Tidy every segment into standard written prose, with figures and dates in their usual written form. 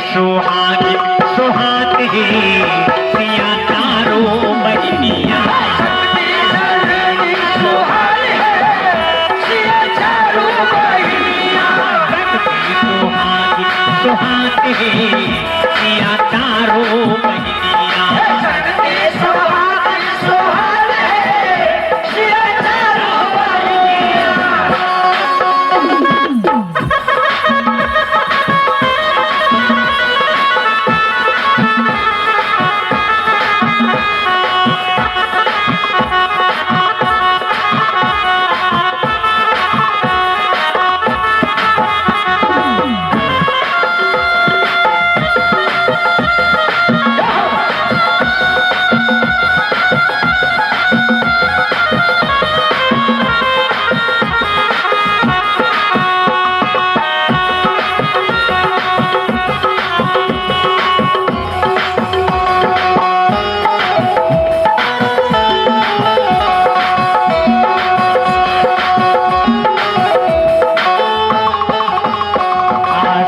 सुहागिन सुहात हे सिया चारो बहिनिया। सुहागिन सुहात हे सिया चारो बहिनिया।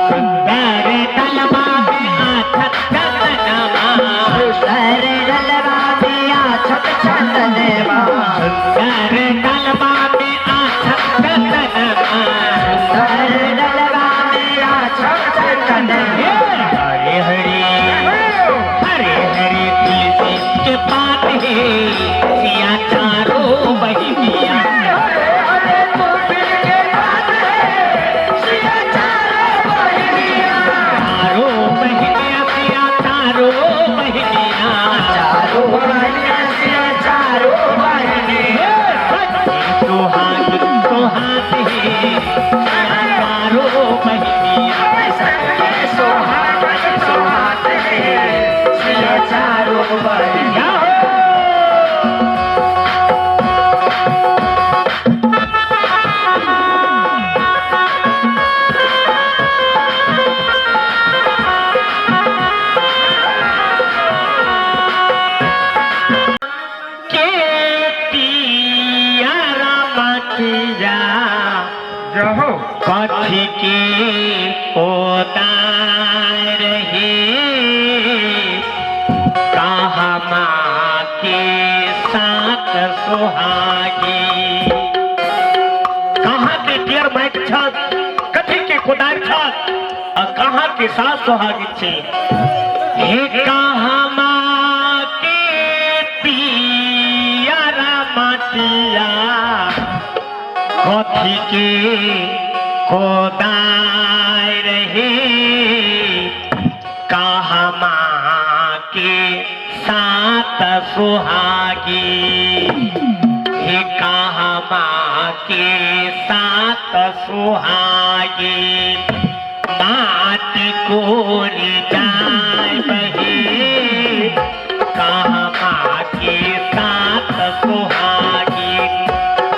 सुंदर तलवा में आछत चंदनमा। सुंदर डलवा में आछत चंदनमा। सुंदर तलवा में आछत चंदनमा। सुंदर डलवा में आछत चंदनमा। हरे हरे हरे हरे तुलसी के पात हे सिया चारों बहिनिया। चारों बहिनिया सिया चारों बहिनिया। चारों बहिनिया सिया चारों बहिनिया। सुहागिन सुहात हे सिया चारों बहिनिया। सुहागन सुहात है सिया चारों बहिनिया। के पियरा मटिया जहो कथी के कोदार हे कहाँ के साथ सुहागी। कहाँ के पियर माटि छल, कथी के कोदारि छल आ कहाँ के साथ सुहागी छे। हे कहाँ के पियरा मटिया कथी के कोदार हे कहाँ के साथ सुहागी। हे कहाँ के साथ सुहागी। माटी कोरी जाय बहे कहाँ के साथ सुहागी।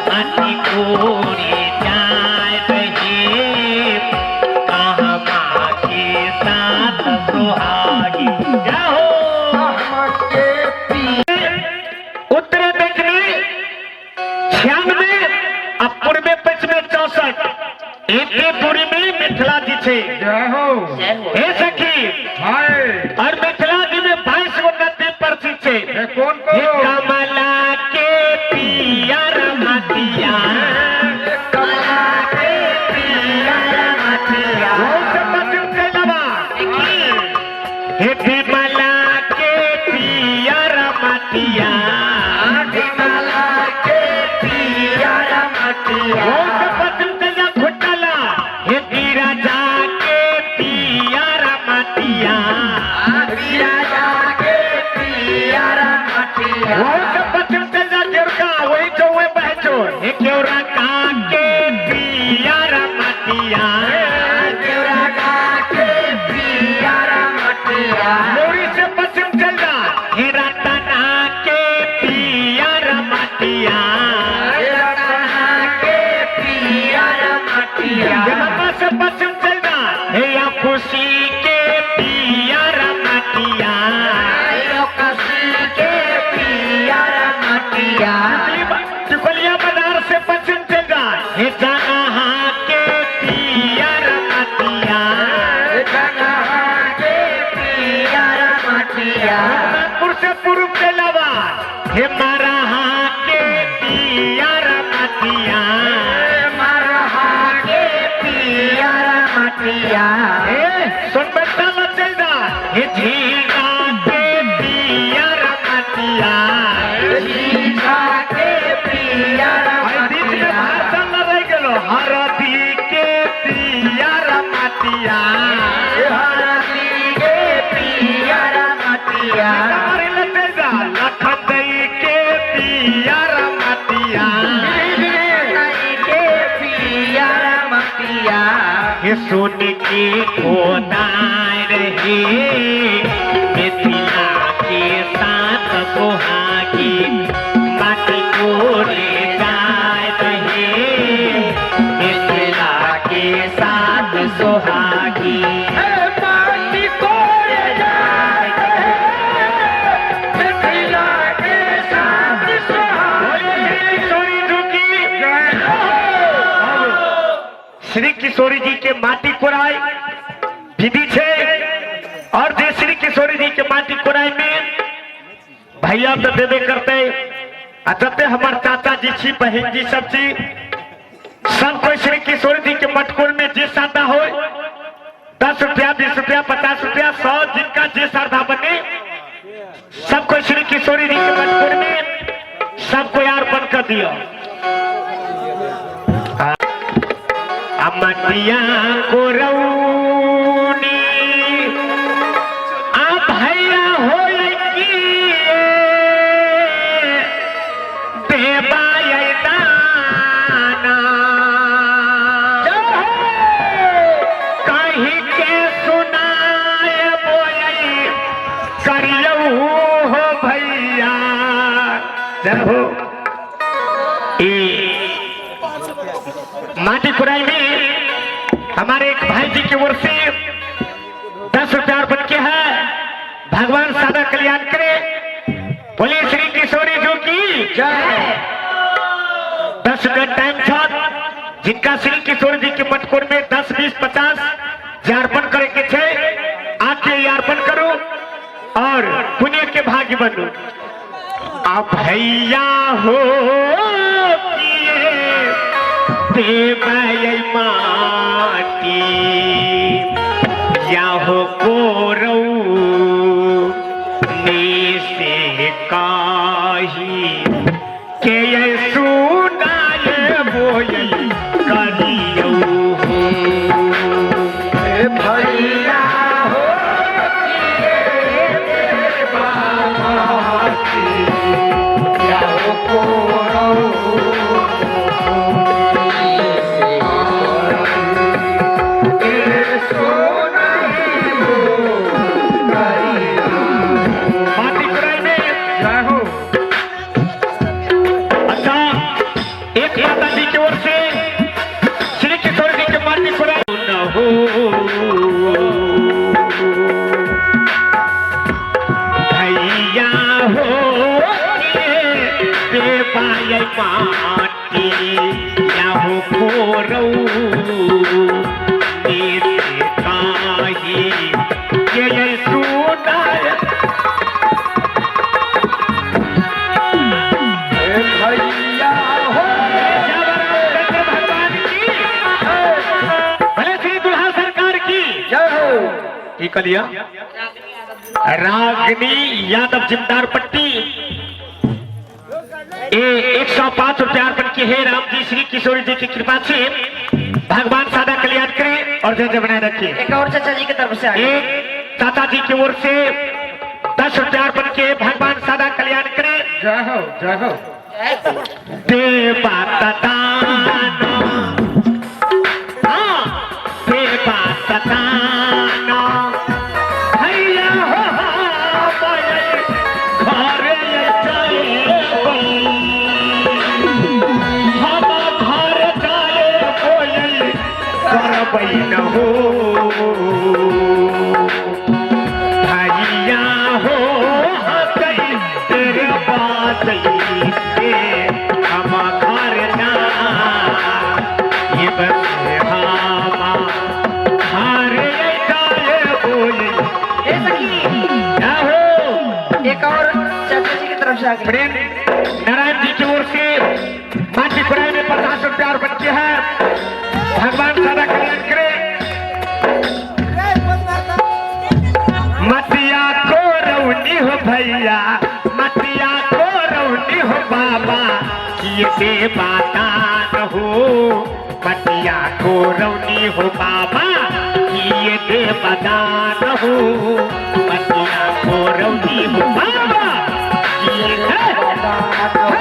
माटी कोरी जाय बहे कहाँ के साथ सुहागी। जाओ उत्तरे दक्षिणी 96 आ पूर्वे पश्चिमे 64 एते दूरी में मिथिला जी छे। जय हो हे सखी हाय और मिथिला जी में 22 गो नदी प्रसिद्ध छे। हे कौन हे कौन कमला के पियर मटिया। कमला के पियर मटिया। बहुत से पश्चिम चलवा। हे विमला के पियर मटिया। विमला के पियर मटिया। बहुत से पश्चिम चलवा घोटाला। हे बिरजा के पियर मटिया। बिरजा के पियर मटिया। बहुत से पश्चिम चलवा गेरुका वही जो वही बहचो। हे केवरा का के पियर मटिया। केवरा के पियर मटिया। मोरी से पश्चिम चल जा हे रतना के पियर मटिया। रतना के पियर मटिया। जमा से पश्चिम चल जा हे या खुशी के पियर मटिया। कसी के पियर हे झींगा के पियर मटिया। झींगा के पियर आई बीच में मटिया। भाषण न रह गेलो। हरदी के पियर मटिया। हरदी के पियर मटिया। सीतामढ़ी लग जा लखनदई के पियर मटिया। लखनदई के पियर मटिया। हे सुन के खोदाय रहे मिथिला के साथ सुहागी माटी कोरे जाय रहे मिथिला के साथ सुहागी माटी कोरे जाय रहे मिथिला के साथ सुहागी। किशोरी जी की श्री किशोरी जी के माटी कोराई विधि छे और जे श्री किशोरी जी के माटी कोराई में भैया तो देबे करते आ जते हमार चाचा जी छी बहन जी सब छी सब कोई श्री किशोरी जी के मटकोर में जे सादा हो 10 रुपया 20 रुपया 50 रुपया 100 जिनका जे श्रद्धा बने सब कोई श्री किशोरी जी के मटकोर में सबको अर्पण कर दिया। अमटिया को रौनी आ भैया हो देवाय दाना कहीं के सुनाए बोई करियऊ हो भैया। जय हो। ई माटी खुराई में हमारे एक भाई जी की ओर से 10 रुपया अर्पण किया है। भगवान सादा कल्याण करे। बोलिए श्री किशोरी जी की जय। 10 मिनट टाइम था जिनका श्री किशोर जी के मटकोर में 10 20 50 जे अर्पण करे के छे आके ये अर्पण करो और पुण्य के भागी बनू। आ भैया हो किए देवय माटी या हो कोरऊ से काही के ये सुनाय बोई करियऊ हो भैया हो माटी कुराई में जय हो। अच्छा एक माता जी की ओर से श्री किशोर जी के माटी कुराई न हो भैया हो देवाय माटी या हो कोरऊ काही के सुनाय भैया हो भगवान की भले श्री दुल्हा सरकार की जय हो। की कलिया रागनी यादव जिमदार पट्टी ए 105 रुपया अर्पण की है। राम जी श्री किशोरी जी की कृपा से भगवान सादा कल्याण करे और जय जय बनाए रखिए। एक और चाचा जी की तरफ से आगे एक चाचा जी की ओर से 10 रुपया अर्पण किए। भगवान सादा कल्याण करे। जय हो जय हो। देवा दान हाँ देवा दान भैया हो घरे हम घर जाए कोई करबै न हो भैया हो हसै तेरे बाजै से हम घर जा ये बस हम घर जाए बोले ए सखी क्या हो। एक और चाचा जी की तरफ से आगे प्रेम नारायण जी की ओर से माटी खुराई में 50 रुपया अर्पण किया है। भगवान सदा कल्याण करे। मत देवादान हो, मटिया को रौनी हो बाबा ये देवदान हो, मटिया को रौनी हो बाबा ये देवदान हो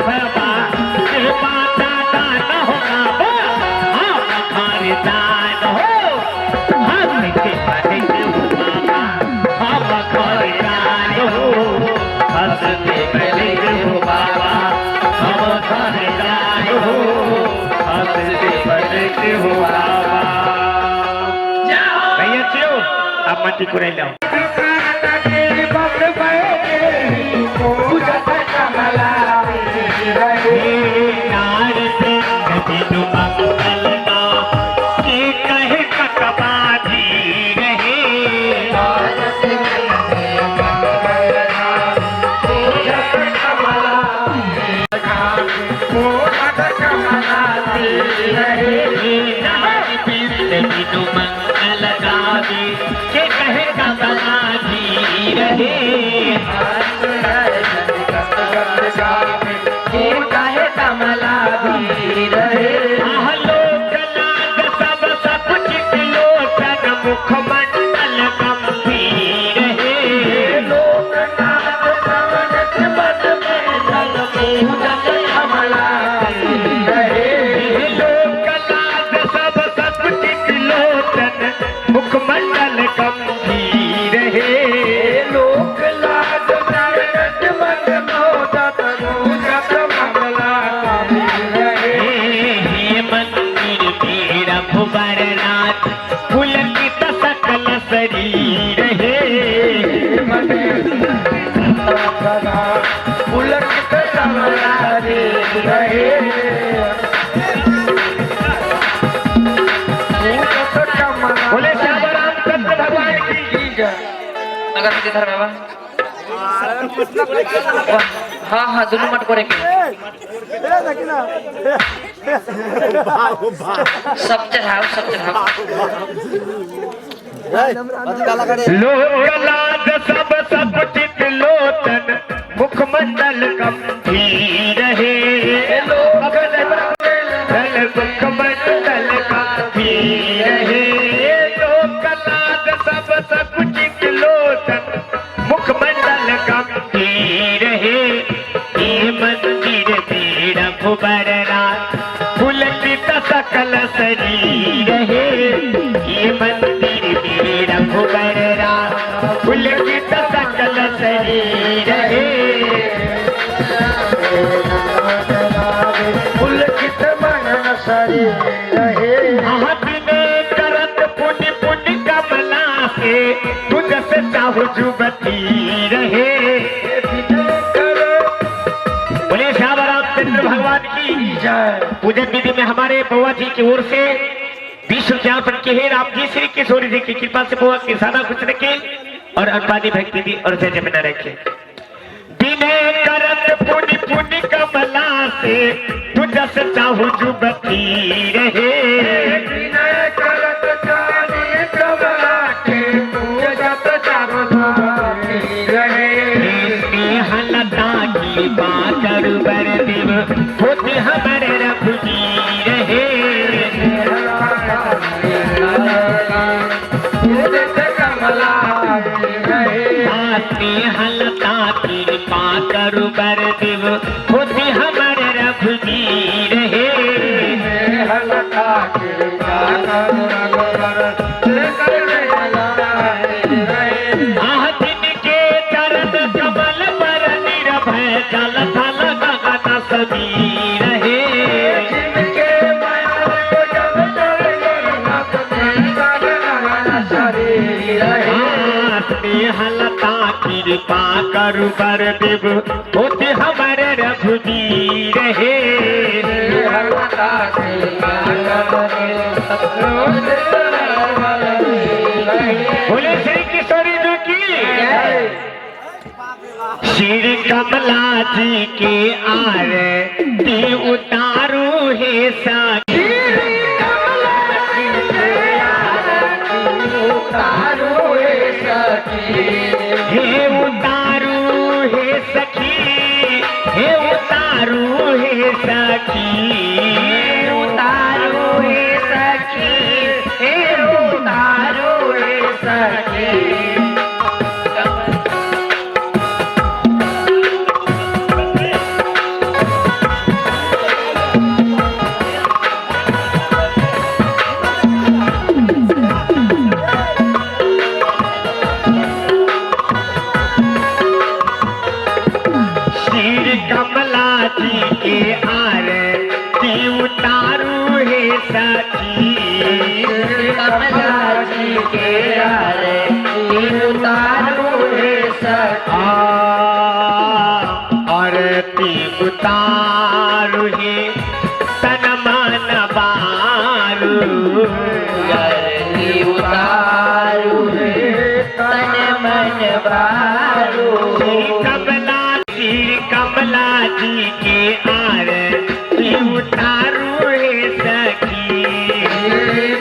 बाबा, देवदान हो बाबा, हम घर दान हो, हम देवदान हो बाबा, हम घर दान हो, हंसते बने हो बाबा, हम घर दान हो, हंसते बने हो बाबा। भैया चलो आप मट्टी कुड़ाई लाओ। कहे ककबाजी रहे, मंगल गावी के कहे ककबाजी रहे, सब सब लोचन मुखमंडल गंभीर है, लोकनाथ सब सब लोचन मुखमंडल गंभीर है, मंदिर मेरा भुवरनाथ पुलकित सकल शरीर है, पुलकित रहे, बोले श्याम रामचंद्र भगवान की। अगर धर बाबा हाँ हाँ दोनों मत करे के सब चढ़ाओ, सब चढ़ाओ। लोकलाज सब सब चित लोचन मुखमंडल गंभीर है, मुखमंडल गंभीर है, लोकलाज सब सब चित लोचन मुखमंडल गंभीर है, ये मंदिर मेरा भुवरनाथ पुलकित सकल शरीर है, ये मंदिर मेरा भुवरनाथ पुलकित सकल शरीर है, पुलकित मन शरीर रहे, में करत पुण्य पुण्य कमला से तुझसे चाहु जुबती रहे। बोले श्याम रामचंद्र भगवान की जय। पूजन विधि में हमारे बउआ जी की ओर से 20 रुपया अर्पण किए हैं। राम जी श्री किशोरी जी की कृपा से बउआ के सादा खुश रखे और अंबानी भक्ति दी और जय जमुना रखे। विनय करत पुण्य पुण्य कमला से तुझसे चाहु जुबती रहे, विनय करत चारी कमला के पूजत चारु रहे, स्नेह लता की बाकर बर देव होते हमारे रघुजी रहे, कमला रहे, स्नेह लता कृपा करु बर देव होते हमारे रघुजी रहे, लता कृपा करो रघुवर आह जिनके चरण कमल पर निर्भय जल थल गगन समीर रहे, जिनके शरीर रहे, स्नेह लता कृपा करु बर देव होते हमारे रघुजी रहे, बोले श्री किशोरी जी की। श्री कमला जी के आरती उतारू हे सखी, कमला जी के आरती उतारू हे सखी, हे उतारू हे सखी, सखी। श्री कमला जी के आरती उतारू हे सखी। कमला जी के आरती उतारू हे सखी। आरती उतारू हे तन मन बारू। आरती उतारू हे तन मन बारू। श्री कमला जी के आरती उतारू हे सखी।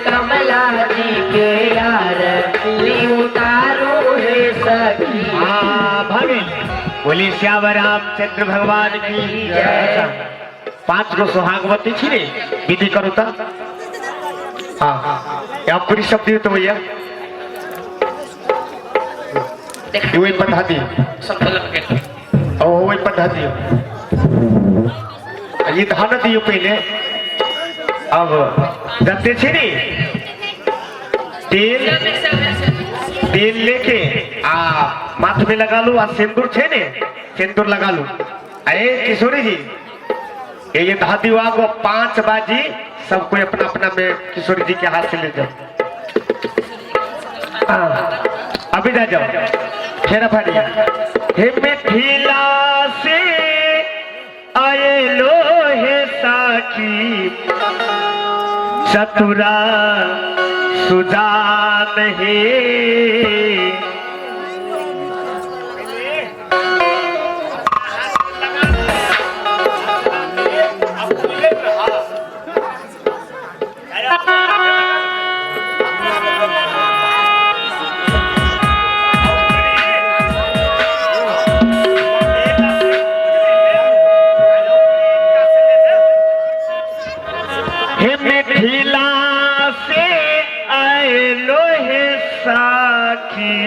कमला जी के आरती उतारू हे सखी। हाँ भगे बोली श्याम रामचंद्र भगवान की जय। अच्छा 5 गो सुहागवती छी रे विधि करू त। हाँ हाँ पूरी शब्द दियो तो भैया वही पद्धति और वही पद्धति ये धान दियो पहले। अब जते छी नी तेल तेल लेके आ माथ में लगा लू आ सिंदूर छे ने सिंदूर लगा लू। अरे किशोरी जी ये धाती वो 5 बाजी सब कोई अपना अपना में किशोरी जी के हाथ से ले जाओ। अभी जा जाओ फेरा फाड़िया। हे मिथिला से आए लो हे साखी चतुरा सुजान हे। हे मिथिला से आए लोहे साखी।